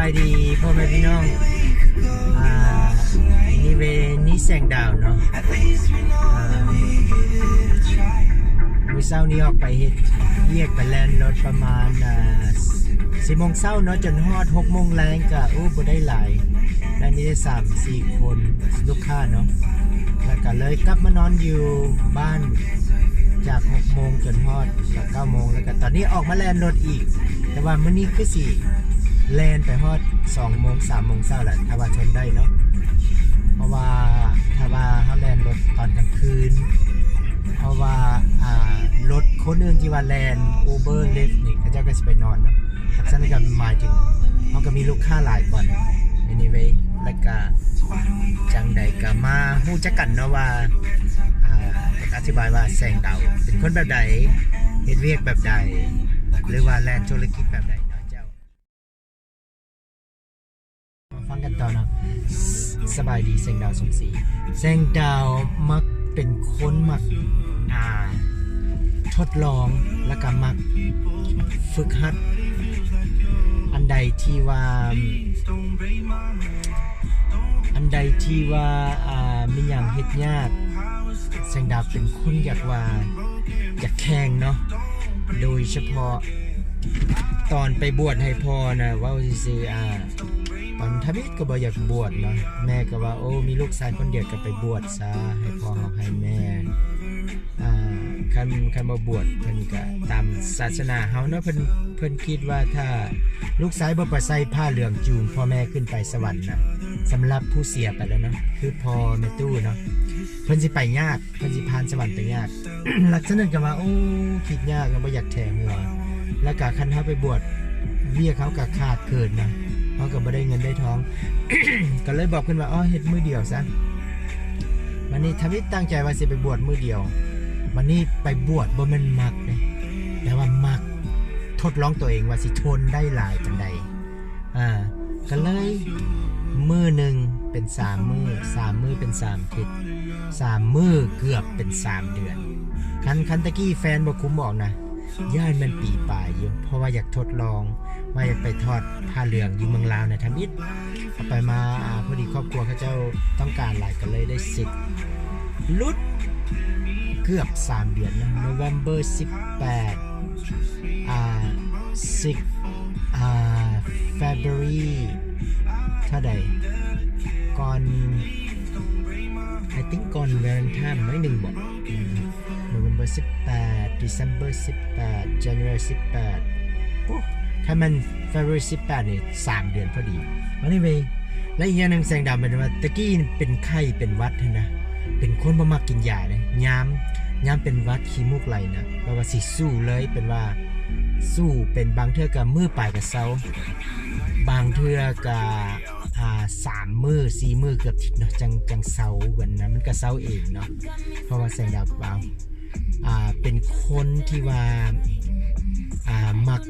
ສະບາຍດີພໍ່ແມ່ພີ່ນ້ອງ ອ່າ ນີ້ເວ ນີ້ແສງດາວເນາະ ອ່າ ມື້ເຊົ້ານີ້ອອກໄປເຮັດວຽກ ໄປແລ່ນລົດປະມານ ອ່າ ສີ່ໂມງເຊົ້າເນາະ ຈົນຮອດຫົກໂມງແລງ ກະ ໂອ້ ບໍ່ໄດ້ຫຼາຍ ໄດ້ມີແຕ່ສາມສີ່ຄົນ ລູກຄ້າເນາະ ແລ້ວກະເລີຍກັບມານອນຢູ່ບ້ານ ຈາກຫົກໂມງຈົນຮອດ ແລ້ວເກົ້າໂມງ ແລ້ວກະຕອນນີ້ອອກມາແລ່ນລົດອີກ ແຕ່ວ່າມື້ນີ້ຄືຊິແລ່ນໄປຮອດສອງໂມງ ສາມໂມງເຊົ້າແຫຼະ ຖ້າວ່າທົນໄດ້ເນາະ ເພາະວ່າຖ້າວ່າເຮົາແລ່ນລົດຕອນກາງຄືນ ເພາະວ່າ ອ່າ ລົດຄົນອື່ນທີ່ວ່າແລ່ນ Uber Lyft ນີ້ ເຂົາເຈົ້າກະຊິໄປນອນເນາະ ສະນັ້ນກະໝາຍເຖິງເຮົາກະມີລູກຄ້າຫຼາຍກ່ອນ anyway ແລ້ວກະຈັ່ງໃດກະມາຮູ້ຈັກກັນເນາະວ່າ ອ່າ ອະທິບາຍວ່າແສງດາວເປັນຄົນແບບໃດ ເຮັດວຽກແບບໃດ ຫຼືວ່າແລ່ນທຸລະກິດແບບໃດເນາະເຈົ້າ. ມາຟັງກັນຕໍ່ເນາະ ສະບາຍດີແສງດາວສົມສີ ແສງດາວມັກເປັນຄົນມັກ ອ່າ ທົດລອງ ແລ້ວກະມັກຝຶກຫັດ ອັນໃດທີ່ວ່າ ອັນໃດທີ່ວ່າ ອ່າ ມີຫຍັງເຮັດຍາກ ແສງດາວເປັນຄົນຢາກວ່າ ຢາກແຂ່ງເນາະ ໂດຍສະເພາະຕອນໄປບວດໃຫ້ພໍ່ນະ ເວົ້າຊື່ໆ ອ່າ ຕອນທຳອິດກະບໍ່ຢາກບວດເນາະ ແມ່ກະວ່າ ໂອ້ ມີລູກຊາຍຄົນດຽວກະໄປບວດຊະ ໃຫ້ພໍ່ເຮົາໃຫ້ແມ່ ອ່າ ຄັນ ຄັນບໍ່ບວດເພິ່ນກະຕາມສາສະໜາເຮົາເນາະ ເພິ່ນ ເພິ່ນຄິດວ່າຖ້າລູກຊາຍບໍ່ໄປໃສ່ຜ້າເຫຼືອງຈູງພໍ່ແມ່ຂຶ້ນໄປສະຫວັນນະ ສຳລັບຜູ້ເສຍໄປແລ້ວເນາະ ຄືພໍ່ແມ່ຕູ້ເນາະ ເພິ່ນຊິໄປຍາກ ເພິ່ນຊິຜ່ານສະຫວັນໄປຍາກ ລັກສະນະກະວ່າ ໂອ້ ຄິດຍາກ ບໍ່ຢາກແຖຫົວ ແລ້ວກະຄັນເຮົາໄປບວດ ວຽກເຮົາກະຂາດເຂີນນະ ເຮົາກະບໍ່ໄດ້ເງິນໄດ້ທອງ ກະເລີຍບອກເພິ່ນວ່າ ອໍ ເຮັດມື້ດຽວຊະ ບາດນີ້ທຳອິດຕັ້ງໃຈວ່າຊິໄປບວດມື້ດຽວ ບາດນີ້ໄປບວດບໍ່ແມ່ນມັກເດ້ ແຕ່ວ່າມັກທົດລອງໂຕເອງວ່າຊິທົນໄດ້ຫຼາຍປານໃດ ອ່າ ກະເລີຍມື້ໜຶ່ງເປັນສາມມື້ ສາມມື້ເປັນສາມທິດ ສາມມື້ເກືອບເປັນສາມເດືອນ ຄັນ ຄັນຕະກີ້ແຟນບໍ່ຄຸມອອກນະ ຢ້ານແມ່ນປີປາຍຢູ່ ເພາະວ່າຢາກທົດລອງ ວ່າຢາກໄປຖອດຜ້າເຫຼືອງຢູ່ເມືອງລາວນະ ທຳອິດ ເອົາໄປມາ ອ່າ ພໍດີຄອບຄົວເຂົາເຈົ້າຕ້ອງການຫຼາຍ ກະເລີຍໄດ້ສິກ ຫຼຸດເກືອບສາມເດືອນເນາະ November ສິບແປດ ອ່າ ສິກ ອ່າ February ເທົ່າໃດ ກ່ອນ I think ກ່ອນ Valentine ໜ້ອຍໜຶ່ງບໍ November ສິບແປດ December ສິບແປດ January ສິບແປດ ໂອ້ ຖ້າແມ່ນ February ສິບແປດນີ້ ສາມເດືອນພໍດີ anyway ແລະອີກຢ່າງໜຶ່ງແສງດາວເປັນວ່າ ຕະກີ້ເປັນໄຂ້ເປັນຫວັດຫັ້ນນະ ເປັນຄົນບໍ່ມັກກິນຢາເດ້ ຍາມ ຍາມເປັນຫວັດຂີ້ມູກໄຫຼນະ ແບບວ່າຊິສູ້ເລີຍ ເປັນວ່າສູ້ເປັນ ບາງເທື່ອກະມື້ປາຍກະເຊົາ ບາງເທື່ອກະ ອ່າ ສາມມື້ສີ່ມື້ເກືອບທິດເນາະ ຈັ່ງ ຈັ່ງເຊົາ ແບບນັ້ນ ມັນກະເຊົາເອງເນາະ ເພາະວ່າແສງດາວ ອ່າ ອ່າ ເປັນຄົນທີ່ວ່າ ອ່າ ມັກ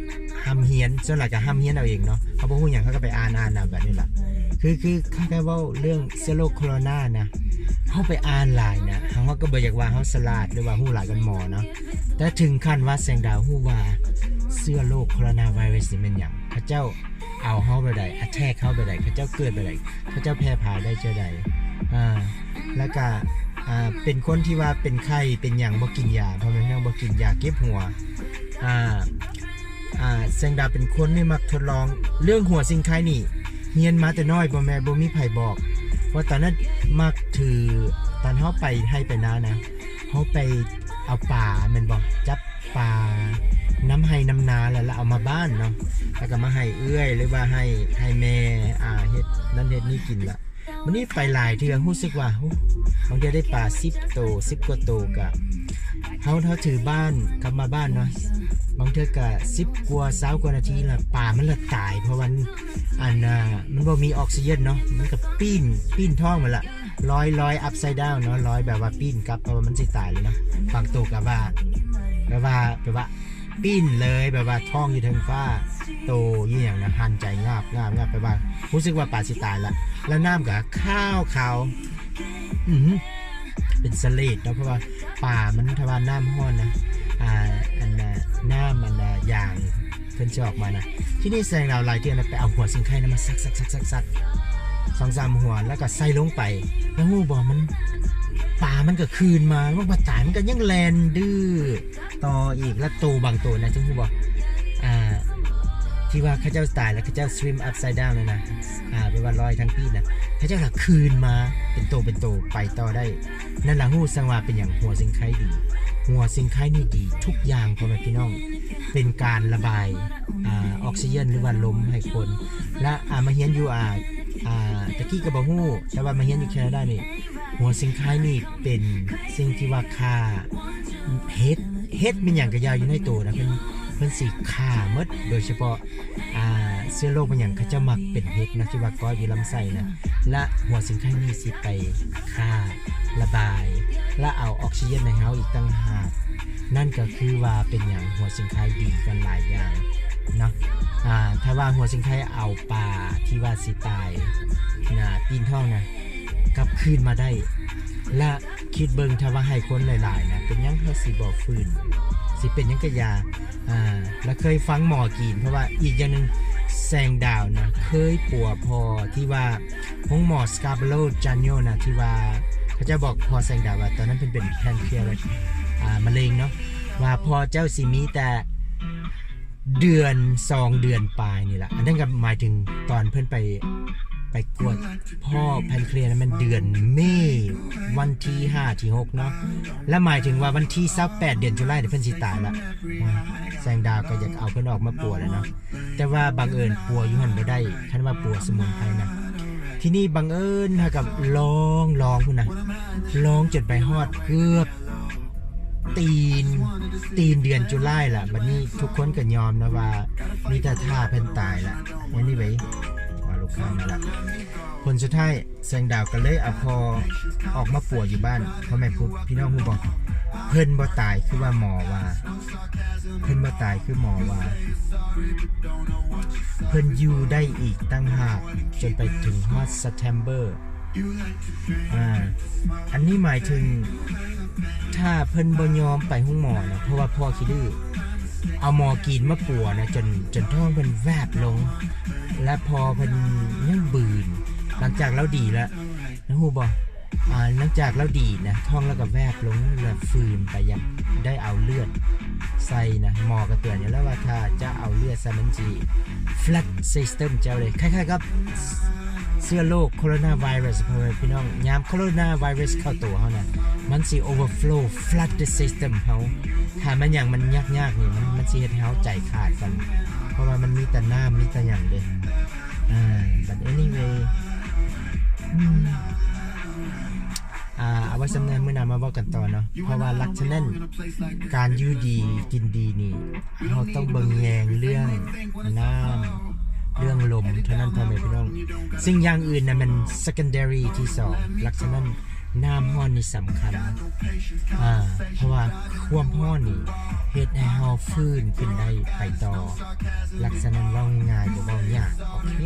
ຮ່ຳຮຽນ ສ່ວນຫຼາຍກະຮ່ຳຮຽນເອົາເອງເນາະ ເຮົາບໍ່ຮູ້ຫຍັງ ເຮົາກະໄປອ່ານ ອ່ານເອົາແບບນີ້ລະ ຄື ຄື ຄັນເວົ້າເລື່ອງເຊື້ອໂລກໂຄໂຣນານະ ເຮົາໄປອ່ານຫຼາຍນະ ເຮົາກະບໍ່ຢາກວ່າເຮົາສະຫຼາດ ຫຼືວ່າຮູ້ຫຼາຍກວ່າໝໍເນາະ ແຕ່ເຖິງຂັ້ນວ່າແສງດາວຮູ້ວ່າເຊື້ອໂລກໂຄໂຣນາໄວຣັສນີ້ແມ່ນຫຍັງ ເຂົາເຈົ້າ ເອົາເຮົາແບບໃດ attack ເຮົາແບບໃດ ເຂົາເຈົ້າເກີດແບບໃດ ເຂົາເຈົ້າແຜ່ພາຍໄດ້ຈັ່ງໃດ ອ່າ ແລ້ວກະ ອ່າ ເປັນຄົນທີ່ວ່າເປັນໄຂ້ເປັນຫຍັງບໍ່ກິນຢາ ພໍ່ແມ່ພີ່ນ້ອງ ບໍ່ກິນຢາເກັບຫົວ ອ່າ ອ່າ ແສງດາວເປັນຄົນທີ່ມັກທົດລອງ ເລື່ອງຫົວຊິງໄຄນີ້ ຮຽນມາແຕ່ນ້ອຍ ພໍ່ແມ່ບໍ່ມີໃຜບອກ ເພາະຕອນນັ້ນມັກຖື ຕອນເຮົາໄປໄຮ່ໄປນານະ ເຮົາໄປເອົາປາແມ່ນບໍ່ ຈັບ ປານຳໄຮ່ນຳນາ ແລ້ວ ແລ້ວເອົາມາບ້ານເນາະ ແລ້ວກະມາໃຫ້ເອື້ອຍ ຫຼືວ່າໃຫ້ ໃຫ້ແມ່ ອ່າ ເຮັດນັ້ນເຮັດນີ້ກິນລະ ບາດນີ້ໄປຫຼາຍເທື່ອ ຮູ້ສຶກວ່າ ໂອ້ ບາງເທື່ອໄດ້ປາສິບໂຕ ສິບກວ່າໂຕກະ ເຮົາ ເຮົາຖືບ້ານ ກັບມາບ້ານເນາະ ບາງເທື່ອກະສິບກວ່າ ຊາວກວ່ານາທີລະ ປາມັນລະຕາຍ ເພາະວ່າ ອັນ ອ່າ ມັນບໍ່ມີອອກຊີເຢັນເນາະ ມັນກະປີ້ນ ປີ້ນທ້ອງມັນລະ ລອຍ ລອຍ upside down ເນາະ ລອຍແບບວ່າປີ້ນກັບ ເພາະວ່າມັນຊິຕາຍແລ້ວເນາະ ບາງໂຕກະວ່າ ແບບວ່າ ແບບວ່າປີ້ນເລີຍ ແບບວ່າທ້ອງຢູ່ເທິງຟ້າ ໂຕຢູ່ຫຍັງນະ ຫັນໃຈງາບ ງາບ ງາບ ແບບວ່າຮູ້ສຶກວ່າປາຊິຕາຍລະ ລະນ້ຳກະຂາວຂາວ ອືມ ເປັນສະເລດເນາະ ເພາະວ່າປາມັນ ຖ້າວ່ານ້ຳຮ້ອນນະ ອ່າ ອັນນ່າ ນ້ຳ ອັນນ່າ ຢາງ ເພິ່ນຊິອອກມານະ. ທີນີ້ແສງດາວຫຼາຍເທື່ອນະ ໄປເອົາຫົວສິງໄຄນະມາສັກໆໆໆ ສອງສາມຫົວ ແລ້ວກໍໃສ່ລົງໄປ. ແລ້ວຮູ້ບໍ່ ມັນ ປາມັນກໍຄືນມາ, ມັນບໍ່ຕາຍ, ມັນກໍຍັງແລ່ນດື້ຕໍ່ອີກ. ແລ້ວໂຕບາງໂຕນະ ເຈົ້າຮູ້ບໍ່ ອ່າ ທີ່ວ່າເຂົາເຈົ້າຕາຍແລ້ວເຂົາເຈົ້າ swim upside down ນັ້ນນະ ອ່າ ແປວ່າລອຍທາງປີກນະ, ເຂົາເຈົ້າລະຄືນມາເປັນໂຕເປັນໂຕໄປຕໍ່ໄດ້. ນັ້ນລະຮູ້ຊັ້ນວ່າເປັນຫຍັງຫົວສິງໄຄດີ. ຫົວສິງໄຄນີ້ດີທຸກຢ່າງ ພໍ່ແມ່ພີ່ນ້ອງ, ເປັນການລະບາຍ ອ່າ ອອກຊີເຈນ ຫຼືວ່າລົມໃຫ້ຄົນ. ລະ ອ່າ ມາຮຽນຢູ່ ອ່າ ອ່າ ຕະກີ້ກໍບໍ່ຮູ້, ແຕ່ວ່າມາຮຽນຢູ່ແຄນາດານີ້ ຫົວສິງໄຄນີ້ເປັນສິ່ງທີ່ວ່າຂ້າເຫັດ, ເຫັດແມ່ນຫຍັງກໍຢ່າຢູ່ໃນໂຕນະ ເພິ່ນ ເພິ່ນຊິຂ້າໝົດ, ໂດຍສະເພາະ ອ່າ ເຊື້ອໂລກແມ່ນຫຍັງ ເຂົາເຈົ້າມັກເປັນເຫັດນະ ທີ່ວ່າເກາະຢູ່ລຳໄສ້ນະ. ລະຫົວສິງໄຄນີ້ຊິໄປຂ້າ ລະບາຍ ລະເອົາອອກຊີເຈນໃຫ້ເຮົາອີກຕ່າງຫາກ. ນັ້ນກໍຄືວ່າເປັນຫຍັງຫົວສິງໄຄດີກັນຫຼາຍຢ່າງເນາະ. ອ່າ ຖ້າວ່າຫົວສິງໄຄເອົາປາທີ່ວ່າຊິຕາຍນະ ປີນທ້ອງນະ ກັບຄືນມາໄດ້. ລະຄິດເບິ່ງ ຖ້າວ່າໃຫ້ຄົນຫຼາຍໆນະ ເປັນຫຍັງເຮົາຊິບໍ່ຟື້ນ? ຊິເປັນຫຍັງກະຢ່າ. ອ່າ ລະເຄີຍຟັງໝໍຈີນ, ເພາະວ່າອີກຢ່າງໜຶ່ງ ແສງດາວນະ ເຄີຍປົວພໍ່ທີ່ວ່າ ໂຮງໝໍ Scarborough General ນະ ທີ່ວ່າເຂົາເຈົ້າບອກພໍ່ແສງດາວວ່າ ຕອນນັ້ນເພິ່ນເປັນ pancreatic ອ່າ ມະເຮັງເນາະ, ວ່າພໍ່ເຈົ້າຊິມີແຕ່ເດືອນ ສອງເດືອນປາຍນີ້ລະ. ອັນນັ້ນກໍໝາຍເຖິງຕອນເພິ່ນໄປ ໄປກວດພໍ່ pancreas ນັ້ນແມ່ນເດືອນເມ ວັນທີຫ້າ ທີຫົກເນາະ, ແລະ ໝາຍເຖິງວ່າວັນທີຊາວແປດ ເດືອນຈຸລາຍ ເພິ່ນຊິຕາຍລະ. ອ່າ ແສງດາວກໍຢາກເອົາເພິ່ນອອກມາປົວແຫຼະເນາະ. ແຕ່ວ່າບັງເອີນປົວຢູ່ຫັ້ນບໍ່ໄດ້, ຄັນວ່າປົວສະໝຸນໄພນະ. ທີນີ້ບັງເອີນເຮົາກໍລອງ ລອງພຸ້ນນະ, ລອງຈົນໄປຮອດເກືອບຕີນ ຕີນເດືອນຈຸລາຍລະ. ບັດນີ້ທຸກຄົນກໍຍອມນະວ່າມີແຕ່ຖ້າເພິ່ນຕາຍລະ. Anyway ວ່າລູກຄ້າມາລະ. ຜົນສຸດທ້າຍ ແສງດາວກໍເລີຍເອົາພໍ່ອອກມາປົວຢູ່ບ້ານ. ພໍ່ແມ່ພີ່ນ້ອງຮູ້ບໍ່? ເພິ່ນບໍ່ຕາຍຄືວ່າໝໍວ່າ, ເພິ່ນບໍ່ຕາຍຄືໝໍວ່າ, ເພິ່ນຢູ່ໄດ້ອີກຕ່າງຫາກ ຈົນໄປເຖິງຮອດ September. ອ່າ ອັນນີ້ໝາຍເຖິງ ຖ້າເພິ່ນບໍ່ຍອມໄປໂຮງໝໍນະ, ເພາະວ່າພໍ່ຂີ້ດື້ ເອົາໝໍຈີນມາປົວນະ ຈົນ ຈົນທ້ອງເພິ່ນແວບລົງ ແລະ ພໍ່ເພິ່ນຍັງບືນ. ຫຼັງຈາກລາວດີແລ້ວ ນະ ຮູ້ບໍ່? ອ່າ ຫຼັງຈາກລາວດີນະ ທ້ອງລາວກໍແວບລົງ ແລະ ຟື້ນໄປ ຢາກໄດ້ເອົາເລືອດໃສ່ນະ. ໝໍກໍເຕືອນຢູ່ແລ້ວວ່າ ຖ້າຈະເອົາເລືອດໃສ່ ມັນຊິ flood system ເຈົ້າເດ້. ຄ້າຍໆກັບເຊື້ອໂລກ coronavirus ພໍ່ແມ່ພີ່ນ້ອງ, ຍາມ coronavirus ເຂົ້າໂຕເຮົານະ ມັນຊິ overflow, flood the system ເຮົາ. ຖ້າມັນຫຍັງມັນຍາກໆນີ້ ມັນ ມັນຊິເຮັດໃຫ້ເຮົາໃຈຂາດກ່ອນ, ເພາະວ່າມັນມີແຕ່ນ້ຳ ມີແຕ່ຫຍັງເດ້. ອ່າ but anyway ອືມ ອ່າ ເອົາໄວ້ສ່ຳນັ້ນ, ມື້ໜ້າມາເວົ້າກັນຕໍ່ເນາະ. ເພາະວ່າລັກສະນະການຢູ່ດີກິນດີນີ້ ເຮົາຕ້ອງເບິ່ງແຍງເລື່ອງນ້ຳ ເລື່ອງລົມເທົ່ານັ້ນ ພໍ່ແມ່ພີ່ນ້ອງ. ສິ່ງຢ່າງອື່ນນະແມ່ນ secondary ທີສອງ. ລັກສະນະ ນ້ຳຮ້ອນນີ້ສຳຄັນ ອ່າ ເພາະວ່າຄວາມຮ້ອນນີ້ເຮັດໃຫ້ເຮົາຟື້ນຂຶ້ນໄດ້ໄປຕໍ່. ລັກສະນະເວົ້າງ່າຍ ບໍ່ເວົ້າຍາກ. ໂອເຄ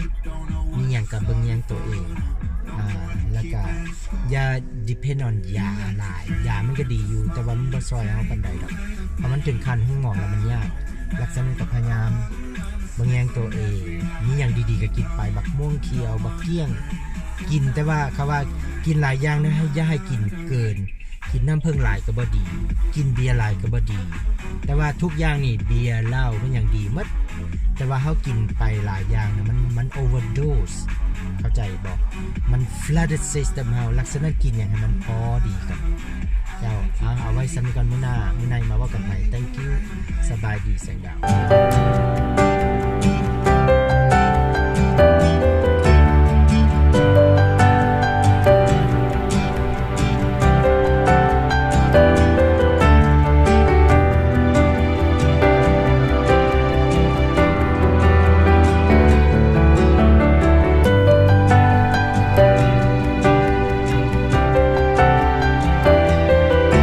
ມີຫຍັງກໍເບິ່ງແຍງຕົວເອງ ອ່າ ແລ້ວກໍຢ່າ depend on ຢາຫຼາຍ. ຢາມັນກໍດີຢູ່ ແຕ່ວ່າມັນບໍ່ຊ່ອຍເຮົາປານໃດດອກ, ເພາະມັນເຖິງຂັ້ນໂຮງໝໍແລ້ວມັນຍາກ. ລັກສະນະກໍພະຍາຍາມເບິ່ງແຍງຕົວເອງ, ມີຫຍັງດີໆກໍກິນໄປ, ບັກມ່ວງຂຽວ, ບັກກ້ຽງ, ກິນ, ແຕ່ວ່າເຂົາວ່າກິນຫຼາຍຢ່າງນະ ຢ່າໃຫ້ກິນເກີນ. ກິນນ້ຳເຜິ້ງຫຼາຍກໍບໍ່ດີ, ກິນເບຍຫຼາຍກໍບໍ່ດີ. ແຕ່ວ່າທຸກຢ່າງນີ້ ເບຍ ເຫຼົ້າ ມັນຫຍັງດີໝົດ, ແຕ່ວ່າເຮົາກິນໄປຫຼາຍຢ່າງນະ ມັນ ມັນ overdose ເຂົ້າໃຈບໍ່? ມັນ flooded system ເຮົາ. ລັກສະນະກິນຫຍັງໃຫ້ມັນພໍດີກັນເຈົ້າ. ເອົາ ເອົາໄວ້ສ່ຳນີ້ກ່ອນ, ມື້ໜ້າ ມື້ໃນມາເວົ້າກັນໃໝ່. Thank you. ສະບາຍດີ ແສງດາວ.